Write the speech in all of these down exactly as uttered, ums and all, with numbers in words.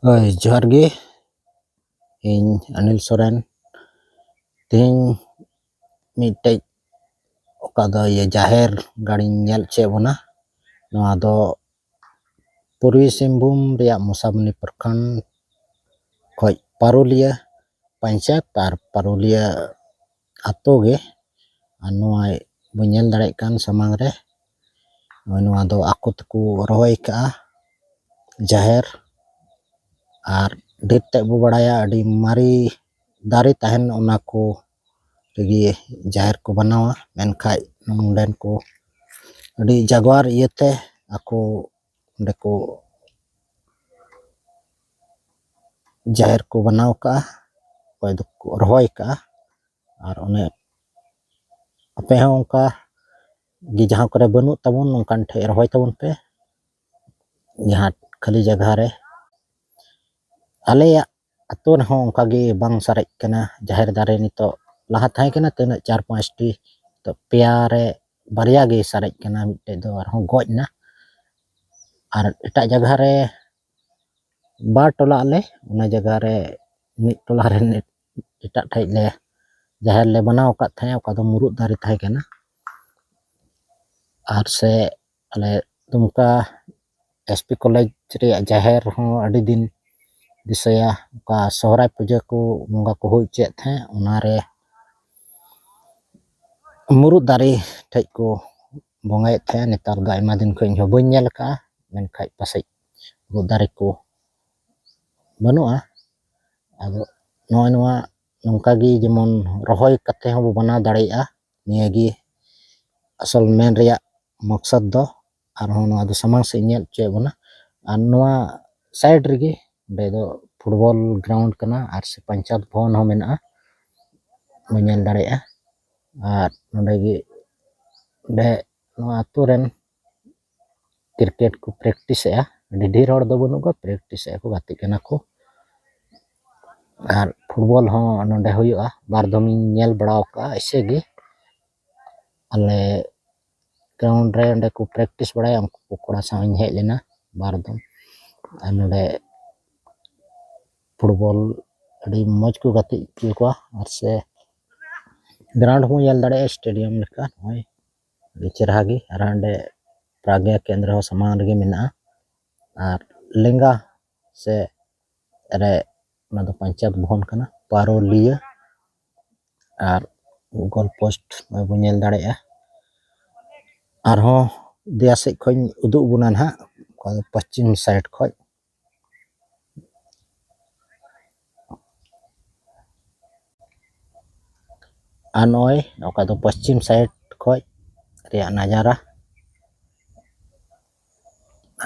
ᱦᱳᱭ, ᱡᱚᱦᱟᱨ ᱜᱮ᱾ ᱤᱧ ᱚᱱᱤᱞ ᱥᱚᱨᱮᱱ᱾ ᱛᱮᱦᱮᱧ ᱢᱤᱫᱴᱮᱡ ᱚᱠᱟ ᱫᱚ ᱤᱭᱟᱹ ᱡᱟᱦᱮᱨ ᱜᱟᱲᱤᱧ ᱧᱮᱞ ᱦᱚᱪᱚᱭᱮᱫ ᱵᱚᱱᱟ᱾ ᱱᱚᱣᱟ ᱫᱚ ᱯᱩᱨᱵᱤ ᱥᱤᱝᱵᱷᱩᱢ ᱨᱮᱭᱟᱜ ᱢᱚᱥᱟᱵᱚᱱᱤ ᱯᱨᱚᱠᱷᱚᱸᱰ ᱠᱷᱚᱡ ᱯᱟᱨᱩᱞᱤᱭᱟᱹ ᱯᱚᱧᱪᱟᱭᱮᱛ ᱟᱨ ᱯᱟᱨᱩᱞᱤᱭᱟᱹ ᱟᱛᱳ ᱜᱮ᱾ ᱟᱨ ᱱᱚᱣᱟ ᱵᱚᱱ ᱧᱮᱞ ᱫᱟᱲᱮᱭᱟᱜ ᱠᱟᱱ ᱥᱟᱢᱟᱝ ᱨᱮ, ᱱᱚᱜᱼᱚᱭ ᱱᱚᱣᱟ ᱫᱚ ᱟᱠᱚ ᱛᱮᱠᱚ ᱨᱚᱦᱚᱭ ᱠᱟᱜᱼᱟ ᱡᱟᱦᱮᱨ᱾ ᱟᱨ ᱰᱷᱮᱨ ᱛᱮᱫ ᱵᱚ ᱵᱟᱲᱟᱭᱟ, ᱟᱹᱰᱤ ᱢᱟᱨᱮ ᱫᱟᱨᱮ ᱛᱟᱦᱮᱱ, ᱚᱱᱟ ᱠᱚ ᱨᱮᱜᱮ ᱡᱟᱦᱮᱨ ᱠᱚ ᱵᱮᱱᱟᱣᱟ᱾ ᱢᱮᱱᱠᱷᱟᱡ ᱱᱚᱰᱮᱱ ᱠᱚ ᱟᱹᱰᱤ ᱡᱟᱜᱽᱣᱟᱨ ᱤᱭᱟᱹᱛᱮ ᱟᱠᱚ ᱚᱸᱰᱮ ᱠᱚ ᱡᱟᱦᱮᱨ ᱠᱚ ᱵᱮᱱᱟᱣ ᱠᱟᱜᱼᱟ, ᱚᱠᱚᱭ ᱫᱚᱠᱚ ᱨᱚᱦᱚᱭ ᱠᱟᱜᱼᱟ᱾ ᱟᱨ ᱚᱱᱮ ᱟᱯᱮ ᱦᱚᱸ ᱚᱱᱠᱟ ᱜᱮ ᱡᱟᱦᱟᱸ ᱠᱚᱨᱮ ᱵᱟᱹᱱᱩᱜ ᱛᱟᱵᱚᱱ, ᱚᱱᱠᱟᱱ ᱴᱷᱮᱡ ᱨᱚᱦᱚᱭ ᱛᱟᱵᱚᱱ ᱯᱮ, ᱡᱟᱦᱟᱸ ᱠᱷᱟᱹᱞᱤ ᱡᱟᱭᱜᱟ ᱨᱮ᱾ ᱟᱞᱮᱭᱟᱜ ᱟᱹᱛᱩ ᱨᱮᱦᱚᱸ ᱚᱱᱠᱟ ᱜᱮ ᱵᱟᱝ ᱥᱟᱨᱮᱡ ᱠᱟᱱᱟ ᱡᱟᱦᱮᱨ ᱫᱟᱨᱮ᱾ ᱱᱤᱛᱚᱜ ᱞᱟᱦᱟ ᱛᱟᱦᱮᱸ ᱠᱟᱱᱟ ᱛᱤᱱᱟᱹᱜ ᱪᱟᱨ ᱯᱟᱸᱪᱴᱤ, ᱱᱤᱛᱚᱜ ᱯᱮᱭᱟ ᱨᱮ ᱵᱟᱨᱭᱟ ᱜᱮ ᱥᱟᱨᱮᱡ ᱠᱟᱱᱟ, ᱢᱤᱫᱴᱮᱡ ᱫᱚ ᱟᱨᱦᱚᱸ ᱜᱚᱡ ᱮᱱᱟ᱾ ᱟᱨ ᱮᱴᱟᱜ ᱡᱟᱭᱜᱟ ᱨᱮ ᱵᱟᱨ ᱴᱚᱞᱟ ᱟᱞᱮ, ᱚᱱᱟ ᱡᱟᱭᱜᱟ ᱨᱮ ᱢᱤᱫ ᱴᱚᱞᱟ ᱨᱮ ᱮᱴᱟᱜ ᱴᱷᱮᱡ ᱞᱮ ᱡᱟᱦᱮᱨ ᱞᱮ ᱵᱮᱱᱟᱣ ᱟᱠᱟᱫ ᱛᱟᱦᱮᱸᱫ, ᱚᱠᱟ ᱫᱚ ᱢᱩᱨᱩᱫ ᱫᱟᱨᱮ ᱛᱟᱦᱮᱸ ᱠᱟᱱᱟ᱾ ᱟᱨ ᱥᱮ ᱟᱞᱮ ᱫᱩᱢᱠᱟ ᱮᱥ ᱯᱤ ᱠᱚᱞᱮᱡᱽ ᱨᱮᱭᱟᱜ ᱡᱟᱦᱮᱨ ᱦᱚᱸ ᱟᱹᱰᱤ ᱫᱤᱱ ᱫᱤᱥᱟᱹᱭᱟ, ᱚᱠᱟ ᱥᱚᱦᱨᱟᱭ ᱯᱩᱡᱟᱹ ᱠᱚ ᱵᱚᱸᱜᱟ ᱠᱚ ᱦᱩᱭ ᱦᱚᱪᱚᱭᱮᱫ ᱛᱟᱦᱮᱸᱫ, ᱚᱱᱟᱨᱮ ᱢᱩᱨᱩᱫ ᱫᱟᱨᱮ ᱴᱷᱮᱡ ᱠᱚ ᱵᱚᱸᱜᱟᱭᱮᱫ ᱛᱟᱦᱮᱸᱫ᱾ ᱱᱮᱛᱟᱨ ᱫᱚ ᱟᱭᱢᱟ ᱫᱤᱱ ᱠᱷᱚᱱ ᱤᱧ ᱦᱚᱸ ᱵᱟᱹᱧ ᱧᱮᱞ ᱟᱠᱟᱫᱼᱟ, ᱢᱮᱱᱠᱷᱟᱡ ᱯᱟᱥᱮᱡ ᱢᱩᱨᱩᱫ ᱫᱟᱨᱮ ᱠᱚ ᱵᱟᱹᱱᱩᱜᱼᱟ᱾ ᱟᱫᱚ ᱱᱚᱜᱼᱚᱭ ᱱᱚᱣᱟ ᱱᱚᱝᱠᱟ ᱜᱮ ᱡᱮᱢᱚᱱ ᱨᱚᱦᱚᱭ ᱠᱟᱛᱮ ᱦᱚᱸᱵᱚ ᱵᱮᱱᱟᱣ ᱫᱟᱲᱮᱭᱟᱜᱼᱟ, ᱱᱤᱭᱟᱹ ᱜᱮ ᱟᱥᱚᱞ ᱢᱮᱱ ᱨᱮᱭᱟᱜ ᱢᱚᱠᱥᱚᱫ ᱫᱚ᱾ ᱟᱨᱦᱚᱸ ᱱᱚᱣᱟ ᱫᱚ ᱥᱟᱢᱟᱝ ᱥᱮᱫ ᱧᱮᱞ ᱦᱚᱪᱚᱭᱮᱫ ᱵᱚᱱᱟ᱾ ᱟᱨ ᱱᱚᱣᱟ ᱥᱟᱭᱤᱰ ᱨᱮᱜᱮ ᱚᱸᱰᱮ ᱫᱚ ᱯᱷᱩᱴᱵᱚᱞ ᱜᱨᱟᱣᱩᱱᱰ ᱠᱟᱱᱟ, ᱟᱨ ᱥᱮ ᱯᱚᱧᱪᱟᱭᱮᱛ ᱵᱷᱚᱵᱚᱱ ᱦᱚᱸ ᱢᱮᱱᱟᱜᱼᱟ, ᱵᱚᱱ ᱧᱮᱞ ᱫᱟᱲᱮᱭᱟᱜᱼᱟ᱾ ᱟᱨ ᱱᱚᱸᱰᱮ ᱜᱮ ᱚᱸᱰᱮ ᱱᱚᱣᱟ ᱟᱹᱛᱩ ᱨᱮᱱ ᱠᱨᱤᱠᱮᱴ ᱠᱚ ᱯᱨᱮᱠᱴᱤᱥᱮᱜᱼᱟ᱾ ᱟᱹᱰᱤ ᱰᱷᱮᱨ ᱦᱚᱲ ᱫᱚ ᱵᱟᱹᱱᱩᱜ ᱠᱚᱣᱟ, ᱯᱨᱮᱠᱴᱤᱥᱮᱜᱼᱟ ᱠᱚ, ᱜᱟᱛᱮᱜ ᱠᱟᱱᱟ ᱠᱚ᱾ ᱟᱨ ᱯᱷᱩᱴᱵᱚᱞ ᱦᱚᱸ ᱱᱚᱸᱰᱮ ᱦᱩᱭᱩᱜᱼᱟ, ᱵᱟᱨ ᱫᱚᱢ ᱤᱧ ᱧᱮᱞ ᱵᱟᱲᱟ ᱟᱠᱟᱫᱼᱟ ᱮᱭᱥᱮ ᱜᱮ᱾ ᱟᱞᱮ ᱜᱨᱟᱣᱩᱱᱰ ᱨᱮ ᱚᱸᱰᱮ ᱠᱚ ᱯᱨᱮᱠᱴᱤᱥ ᱵᱟᱲᱟᱭᱟ, ᱩᱱᱠᱩ ᱠᱚ ᱠᱚᱲᱟ ᱥᱟᱶ ᱤᱧ ᱦᱮᱡ ᱞᱮᱱᱟ ᱵᱟᱨ ᱫᱚᱢ᱾ ᱟᱨ ᱱᱚᱸᱰᱮ ᱯᱷᱩᱴᱵᱚᱞ ᱟᱹᱰᱤ ᱢᱚᱡᱽ ᱠᱚ ᱜᱟᱛᱮᱜ ᱦᱚᱪᱚ ᱠᱚᱣᱟ᱾ ᱟᱨ ᱥᱮ ᱜᱨᱟᱣᱩᱱᱰ ᱦᱚᱸ ᱧᱮᱞ ᱫᱟᱲᱮᱭᱟᱜᱼᱟ, ᱥᱴᱮᱰᱤᱭᱟᱢ ᱞᱮᱠᱟ᱾ ᱱᱚᱜᱼᱚᱭ ᱟᱹᱰᱤ ᱪᱮᱦᱨᱟ ᱜᱮ᱾ ᱟᱨ ᱦᱟᱸᱰᱮ ᱯᱨᱟᱜᱽᱭᱟ ᱠᱮᱱᱫᱨᱚ ᱦᱚᱸ ᱥᱟᱢᱟᱝ ᱨᱮᱜᱮ ᱢᱮᱱᱟᱜᱼᱟ᱾ ᱟᱨ ᱞᱮᱸᱜᱟ ᱥᱮ ᱨᱮ ᱚᱱᱟ ᱫᱚ ᱯᱚᱧᱪᱟᱭᱮᱛ ᱵᱷᱚᱵᱚᱱ ᱠᱟᱱᱟ, ᱯᱟᱨᱳᱞᱤᱭᱟᱹ᱾ ᱟᱨ ᱜᱳᱞ ᱯᱳᱥᱴ ᱱᱚᱜᱼᱚᱭ ᱵᱚᱱ ᱧᱮᱞ ᱫᱟᱲᱮᱭᱟᱜᱼᱟ᱾ ᱟᱨᱦᱚᱸ ᱫᱮᱭᱟ ᱥᱮᱫ ᱠᱷᱚᱱ ᱤᱧ ᱩᱫᱩᱜ ᱵᱚᱱᱟ ᱱᱟᱦᱟᱜ, ᱚᱠᱟ ᱫᱚ ᱯᱚᱥᱪᱤᱢ ᱥᱟᱭᱤᱰ ᱠᱷᱚᱱ᱾ ᱟᱨ ᱱᱚᱜᱼᱚᱭ ᱚᱠᱟ ᱫᱚ ᱯᱚᱥᱪᱤᱢ ᱥᱟᱭᱤᱰ ᱠᱷᱚᱱ ᱨᱮᱭᱟᱜ ᱱᱟᱡᱟᱨᱟ᱾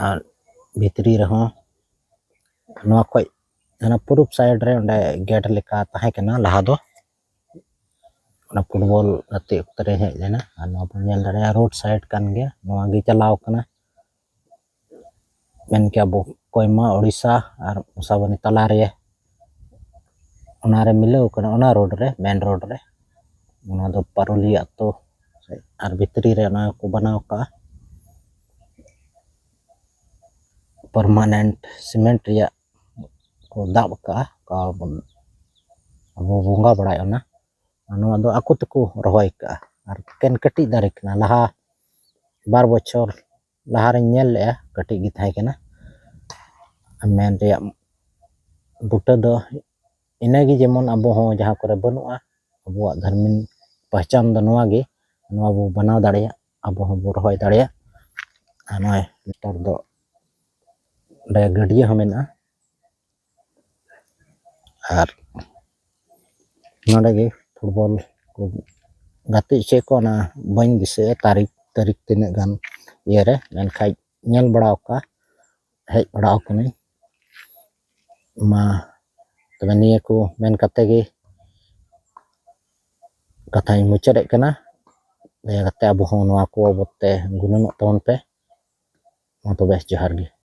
ᱟᱨ ᱵᱷᱤᱛᱨᱤ ᱨᱮᱦᱚᱸ ᱱᱚᱣᱟ ᱠᱷᱚᱱ ᱚᱱᱟ ᱯᱩᱨᱩᱵ ᱥᱟᱭᱤᱰ ᱨᱮ ᱚᱸᱰᱮ ᱜᱮᱴ ᱞᱮᱠᱟ ᱛᱟᱦᱮᱸ ᱠᱟᱱᱟ ᱞᱟᱦᱟ ᱫᱚ, ᱚᱱᱟ ᱯᱷᱩᱴᱵᱚᱞ ᱜᱟᱛᱮᱜ ᱚᱠᱛᱚ ᱨᱮ ᱦᱮᱡ ᱞᱮᱱᱟ᱾ ᱟᱨ ᱱᱚᱣᱟ ᱵᱚᱱ ᱧᱮᱞ ᱫᱟᱲᱮᱭᱟᱜᱼᱟ, ᱨᱳᱰ ᱥᱟᱭᱤᱰ ᱠᱟᱱ ᱜᱮᱭᱟ, ᱱᱚᱣᱟ ᱜᱮ ᱪᱟᱞᱟᱣ ᱠᱟᱱᱟ᱾ ᱢᱮᱱ ᱠᱮᱭᱟ ᱵᱚ ᱠᱚᱭᱢᱟ, ᱳᱰᱤᱥᱟ ᱟᱨ ᱢᱚᱥᱟᱵᱚᱱᱤ ᱛᱟᱞᱟ ᱨᱮ, ᱚᱱᱟ ᱨᱮ ᱢᱤᱞᱟᱹᱣ ᱠᱟᱱᱟ, ᱚᱱᱟ ᱨᱳᱰ ᱨᱮ, ᱢᱮᱱ ᱨᱳᱰ ᱨᱮ᱾ ᱚᱱᱟ ᱫᱚ ᱯᱟᱨᱩᱞᱤ ᱟᱛᱳ ᱟᱨ ᱵᱷᱤᱛᱨᱤ ᱨᱮ ᱚᱱᱟ ᱠᱚ ᱵᱮᱱᱟᱣ ᱠᱟᱜᱼᱟ ᱯᱟᱨᱢᱟᱱᱮᱱᱴ ᱥᱤᱢᱮᱱᱴ ᱨᱮᱭᱟᱜ ᱠᱚ ᱫᱟᱵ ᱠᱟᱜᱼᱟ, ᱚᱠᱟ ᱵᱚᱱ ᱟᱵᱚ ᱵᱚᱸᱜᱟ ᱵᱟᱲᱟᱭ ᱚᱱᱟ᱾ ᱟᱨ ᱱᱚᱣᱟ ᱫᱚ ᱟᱠᱚ ᱛᱮᱠᱚ ᱨᱚᱦᱚᱭ ᱠᱟᱜᱼᱟ᱾ ᱟᱨ ᱮᱠᱮᱱ ᱠᱟᱹᱴᱤᱡ ᱫᱟᱨᱮ ᱠᱟᱱᱟ, ᱞᱟᱦᱟ ᱵᱟᱨ ᱵᱚᱪᱷᱚᱨ ᱞᱟᱦᱟᱨᱮᱧ ᱧᱮᱞ ᱞᱮᱜᱼᱟ, ᱠᱟᱹᱴᱤᱡ ᱜᱮ ᱛᱟᱦᱮᱸ ᱠᱟᱱᱟ᱾ ᱢᱮᱱ ᱨᱮᱭᱟᱜ ᱵᱩᱴᱟᱹ ᱫᱚ ᱤᱱᱟᱹᱜᱮ, ᱡᱮᱢᱚᱱ ᱟᱵᱚ ᱦᱚᱸ ᱡᱟᱦᱟᱸ ᱠᱚᱨᱮ ᱵᱟᱹᱱᱩᱜᱼᱟ, ᱟᱵᱚᱣᱟᱜ ᱫᱷᱚᱨᱢᱤᱱ ᱯᱟᱦᱪᱟᱱ ᱫᱚ ᱱᱚᱣᱟ ᱜᱮ, ᱱᱚᱣᱟ ᱵᱚ ᱵᱮᱱᱟᱣ ᱫᱟᱲᱮᱭᱟᱜ, ᱟᱵᱚ ᱦᱚᱸᱵᱚ ᱨᱚᱦᱚᱭ ᱫᱟᱲᱮᱭᱟᱜ᱾ ᱟᱨ ᱱᱚᱜᱼᱚᱭ ᱱᱮᱛᱟᱨ ᱫᱚ ᱚᱸᱰᱮ ᱜᱟᱹᱰᱭᱟᱹ ᱦᱚᱸ ᱢᱮᱱᱟᱜᱼᱟ᱾ ᱟᱨ ᱱᱚᱰᱮ ᱜᱮ ᱯᱷᱩᱴᱵᱚᱞ ᱠᱚ ᱜᱟᱛᱮ ᱦᱚᱪᱚᱭᱟᱠᱚ, ᱚᱱᱟ ᱵᱟᱹᱧ ᱫᱤᱥᱟᱹᱭᱟ ᱛᱟᱹᱨᱤᱠᱷ, ᱛᱟᱹᱨᱤᱠᱷ ᱛᱤᱱᱟᱹᱜ ᱜᱟᱱ ᱤᱭᱟᱹᱨᱮ, ᱢᱮᱱᱠᱷᱟᱡ ᱧᱮᱞ ᱵᱟᱲᱟ ᱟᱠᱟᱫ, ᱦᱮᱡ ᱵᱟᱲᱟ ᱟᱠᱟᱱᱟᱹᱧ᱾ ᱢᱟ ᱛᱚᱵᱮ ᱱᱤᱭᱟᱹ ᱠᱚ ᱢᱮᱱ ᱠᱟᱛᱮ ᱜᱮ ᱠᱟᱛᱷᱟᱧ ᱢᱩᱪᱟᱹᱫᱮᱫ ᱠᱟᱱᱟ᱾ ᱫᱟᱭᱟ ᱠᱟᱛᱮ ᱟᱵᱚ ᱦᱚᱸ ᱱᱚᱣᱟ ᱠᱚ ᱵᱟᱵᱚᱫ ᱛᱮ ᱜᱩᱱᱟᱹᱱᱚᱜ ᱛᱟᱵᱚᱱ ᱯᱮ᱾ ᱢᱟ ᱛᱚᱵᱮ ᱡᱚᱦᱟᱨ ᱜᱮ᱾